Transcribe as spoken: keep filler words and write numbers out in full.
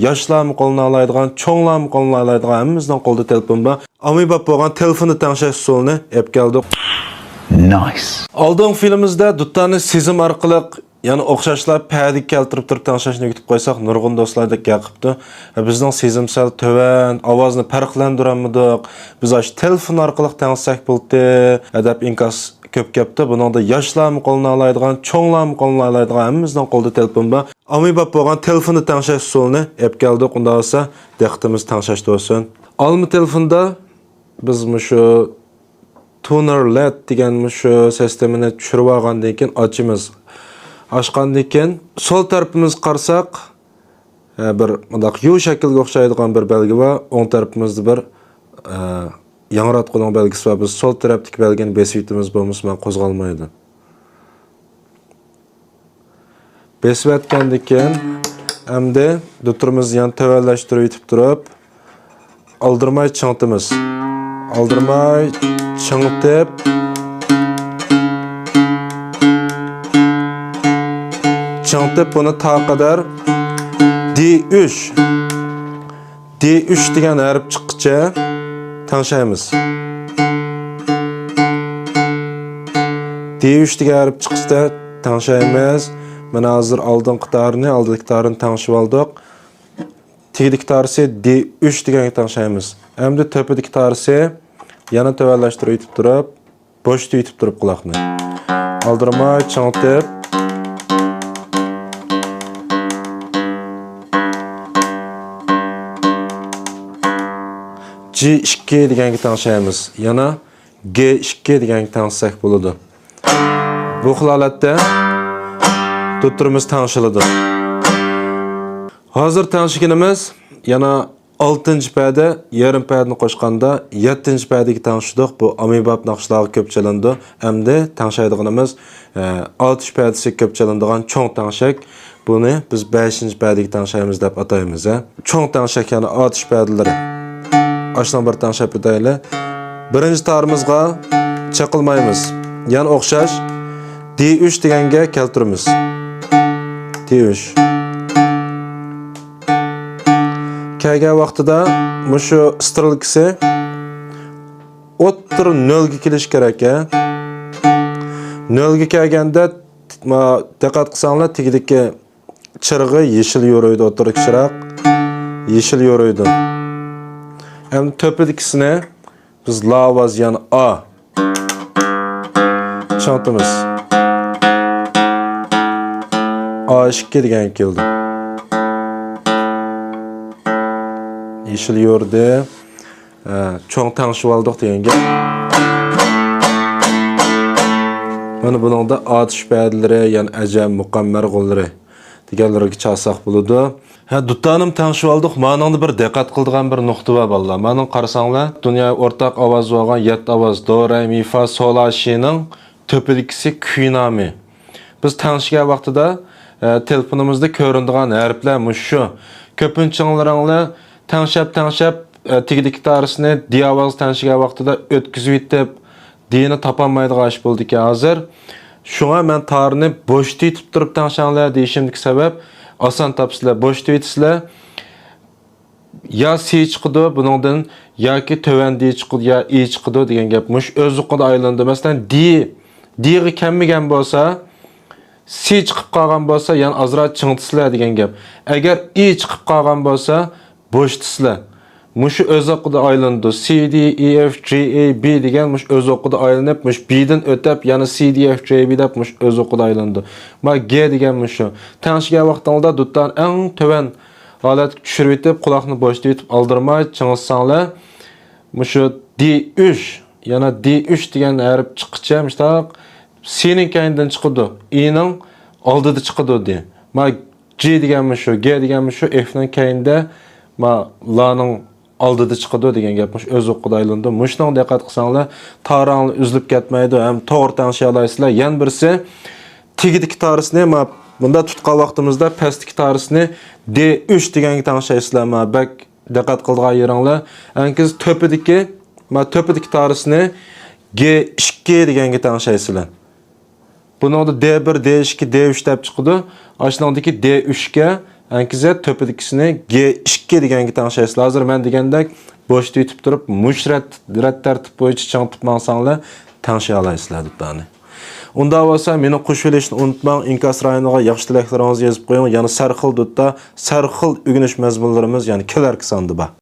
ياشلارمۇ قوللىنالايدىغان، چوڭلارمۇ قوللىنالايدىغان، ھەممىمىزنىڭ قولىدا تېلېفون بار. ئاممىباب بولغان تېلېفوندا تەڭشەش ئۇسۇلىنى ئېلىپ كەلدۇق. نايس. ئالدىنقى فىلىمىمىزدە دۇتارنى سېزىم ئارقىلىق، يەنە ئوخشاشلا پەدىگە كەلتۈرۈپ تۇرۇپ تەڭشەشنى ئۆگىتىپ قويساق، نۇرغۇن دوستلاردەك گەپ قىپتۇ. «بىزنىڭ سېزىم سەل تۆۋەن، ئاۋازنى پەرقلەندۈرەلمىدۇق، بىز ئاشۇ تېلېفون ئارقىلىق تەڭشىسەك بولدى» دەپ ئىنكاس كۆپ كەپتۇ. بۇنىڭدا ياشلارمۇ قوللىنالايدىغان، چوڭلارمۇ قوللىنالايدىغان، ھەممىمىزنىڭ قولىدا تېلېفون بار. ئاممىباب بولغان تېلېفوندا تەڭشەش ئۇسۇلىنى ئېلىپ كەلدۇق. ئۇنداق بولسا، دىققىتىمىز تەڭشەشتە بولسۇن. ئالما تېلېفوندا بىز مۇشۇ تۇنېر لېد دېگەن مۇشۇ سىستېمىنى چۈشۈرۈۋالغاندىن كېيىن ئاچىمىز. ئاچقاندىن كېيىن سول تەرىپىمىزگە قارىساق، ئە، بىر مۇنداق يۇ شەكىلگە ئوخشايدىغان بىر بەلگە بار. ئوڭ تەرىپىمىزدە بىر، ئە، ياڭراتقۇنىڭ بەلگىسى بار. بىز سول تەرەپتىكى بەلگىنى بېسىۋېتىمىز، بولمىسا مانا قوزغالمايدۇ. بېسىۋەتكەندىن كېيىن، ئەمدى دۇتۇرىمىزنى يەنە تۆۋەنلەشتۈرۈۋېتىپ تۇرۇپ، ئالدىرىماي چىڭىتىمىز. ئالدىرىماي چىڭىتىپ، چىڭىتىپ بۇنى تا قەدەر دى ئۈچ، دى ئۈچ دېگەن ھەرپ چىققىچە تەڭشەيمىز. دى ئۈچ دېگەن ھەرپ چىققىچە تەڭشەيمىز. مانا ھازىر ئالدىنقى تارنى، ئالدىدىكى تارنى تەڭشىۋالدۇق. تېگىدىكى تارىسى دى ئۈچ دېگەنگە تەڭشەيمىز. ئەمدى تۆپىدىكى تارىسى يەنە تۆۋەنلەشتۈرۈۋېتىپ تۇرۇپ، بوشىتىۋېتىپ تۇرۇپ قۇلاقنى. ئالدىرىماي چىڭىتىپ. جى ئىككى دېگەنگە تەڭشەيمىز. يەنە گې ئىككى دېگەنگە تەڭشىسەك بولىدۇ. بۇ خىل ھالەتتە دۇتۇرىمىز تەڭشىلىدۇ. ھازىر تەڭشىگىنىمىز يەنە ئالتىنچى پەدە، يېرىم پەدىنى قوشقاندا يەتتىنچى پەدىگە تەڭشىدۇق. بۇ ئاممىباب ناخشىلارغا كۆپ چېلىنىدۇ. ئەمدى تەڭشەيدىغىنىمىز، ئە، ئاتۇش پەدىسى كۆپ چېلىنىدىغان چوڭ تەڭشەك. بۇنى بىز بەشىنچى پەدىگە تەڭشەيمىز دەپ ئاتايمىز، ھە. چوڭ تەڭشەك، يەنى ئاتۇش پەدىلىرى. ئاشۇنىڭ بىر تەڭشەپ ئۆتەيلى. بىرىنچى تارىمىزغا چېقىلمايمىز. يەنە ئوخشاش دى ئۈچ دېگەنگە كەلتۈرىمىز. دى ئۈچ. كەلگەن ۋاقتىدا مۇشۇ سترېلكىسى ئوتتۇرا نۆلگە كېلىشى كېرەك، ھە. نۆلگە كەلگەندە، ما، دىققەت قىلساڭلار، تېگىدىكى چىرىغى يېشىل يورۇيدۇ، ئوتتۇرىدىكى چىراغ يېشىل يورۇيدۇ. ئەمدى تۆپىدىكىسىنى بىز لا ئاۋاز، يەنى ئا چىڭىتىمىز. ئا ئىككى دېگەن كېلىدۇ. يېشىل يورۇدى. ھە، چوڭ تەڭشىۋالدۇق دېگەن گەپ. مانا بۇنىڭدا ئاتۇش پەدىلىرى، يەنى ئەجەم، مۇقام مەرغۇلىرى دېگەنلىرىگە چالساق بولىدۇ. ھە، دۇتارنىمۇ تەڭشىۋالدۇق. مانىڭدا بىر دىققەت قىلىدىغان بىر نۇقتا بار، بالىلار. مانىڭ قارىساڭلار، دۇنياغا ئورتاق ئاۋاز بولغان يەتتە ئاۋاز، دو، رە، مى، فا، سول، لا، شىنىڭ تۆپىدىكىسى كۈي نامى. بىز تەڭشىگەن ۋاقتىدا، ئە، تېلېفونىمىزدا كۆرۈنىدىغان ھەرپلەر مۇشۇ. كۆپىنچىڭلىرىڭلار تەڭشەپ، تەڭشەپ، ئە، تېگىدىكى تارىسىنى دى ئاۋازغا تەڭشىگەن ۋاقتىدا ئۆتكۈزۈۋېتىپ، دىنى تاپالمايدىغان ئىش بولىدىكەن ھازىر. شۇڭا مەن تارىنى بوشىتىۋېتىپ تۇرۇپ تەڭشەڭلار دېيىشىمدىكى سەۋەب، ئاسان تاپىسىلەر، بوشىتىۋېتىسىلەر. يا سى چىقىدۇ بۇنىڭدىن، ياكى تۆۋەن دى چىقىدۇ، يا ئى چىقىدۇ دېگەن گەپ. مۇشۇ ئۆز ئوقىدا ئايلىنىدۇ. مەسىلەن، دى، دىغا كەلمىگەن بولسا، سى چىقىپ قالغان بولسا، يەنە ئازراق چىڭىتىسىلەر دېگەن گەپ. ئەگەر ئى چىقىپ قالغان بولسا، بوشىتىسىلەر. مۇشۇ ئۆز ئوقىدا ئايلىنىدۇ. سى، دى، ئى، ئېف، جى، ئەي، بى دېگەن مۇشۇ ئۆز ئوقىدا ئايلىنىپ، مۇشۇ بىدىن ئۆتۈپ، يەنە سى، دى، ئېف، جى، بى دەپ مۇشۇ ئۆز ئوقىدا ئايلىنىدۇ. ما گې دېگەن مۇشۇ. تەڭشىگەن ۋاقتىڭلاردا دۇتارنى ئەڭ تۆۋەن ھالەتكە چۈشۈرۈۋېتىپ، قۇلاقنى بوشىتىۋېتىپ ئالدىرىماي چىڭىتساڭلار، مۇشۇ دى ئۈچ، يەنە دى ئۈچ دېگەن ھەرپ چىققىچە مۇشتاق سىنىڭ كەينىدىن چىقىدۇ، ئىنىڭ ئالدىدا چىقىدۇ دى. ما جى دېگەن مۇشۇ، گې دېگەن مۇشۇ، ئېفنىڭ كەينىدە، ما لانىڭ ئالدىدا چىقىدۇ دېگەن گەپ مۇشۇ ئۆز ئوقىدا ئايلىنىدۇ. مۇشۇنىڭغا دىققەت قىلساڭلار، تارىڭلار ئۈزۈلۈپ كەتمەيدۇ ھەم توغرا تەڭشىيالايسىلەر. يەنە بىرسى، تېگىدىكى تارىسىنى، ما، بۇنداق تۇتقان ۋاقتىمىزدا پەستىكى تارىسىنى دى ئۈچ دېگەنگە تەڭشەيسىلەر. ما، بەك دىققەت قىلىدىغان يېرىڭلار. ئەنكىز تۆپىدىكى، ما، تۆپىدىكى تارىسىنى گې ئىككى دېگەنگە تەڭشەيسىلەر. بۇنىڭدا دې بىر، دې ئىككى، دې ئۈچ دەپ چىقىدۇ. ئاشۇنىڭدىكى دې ئۈچكە ئەنكىزە تۆپىدىكىسىنى گې ئىككى دېگەنگە تەڭشەيسىلەر. ھازىر مەن دېگەندەك بوشتا يېتىپ تۇرۇپ، مۇشۇ رەت، رەت تەرتىپ بويىچە چىڭىتىپ ماڭساڭلار، تەڭشىيالايسىلەر دۇتارنى. ئۇنداق بولسا، مېنى قوشۇۋېلىشنى ئۇنتۇماڭ، ئىنكاس رايونىغا ياخشى تىلەكلىرىڭىزنى يېزىپ قويۇڭ. يەنە سەرخىل دۇتتا، سەرخىل ئۆگىنىش مەزمۇنلىرىمىز يەنە كېلەركى ساندا بار.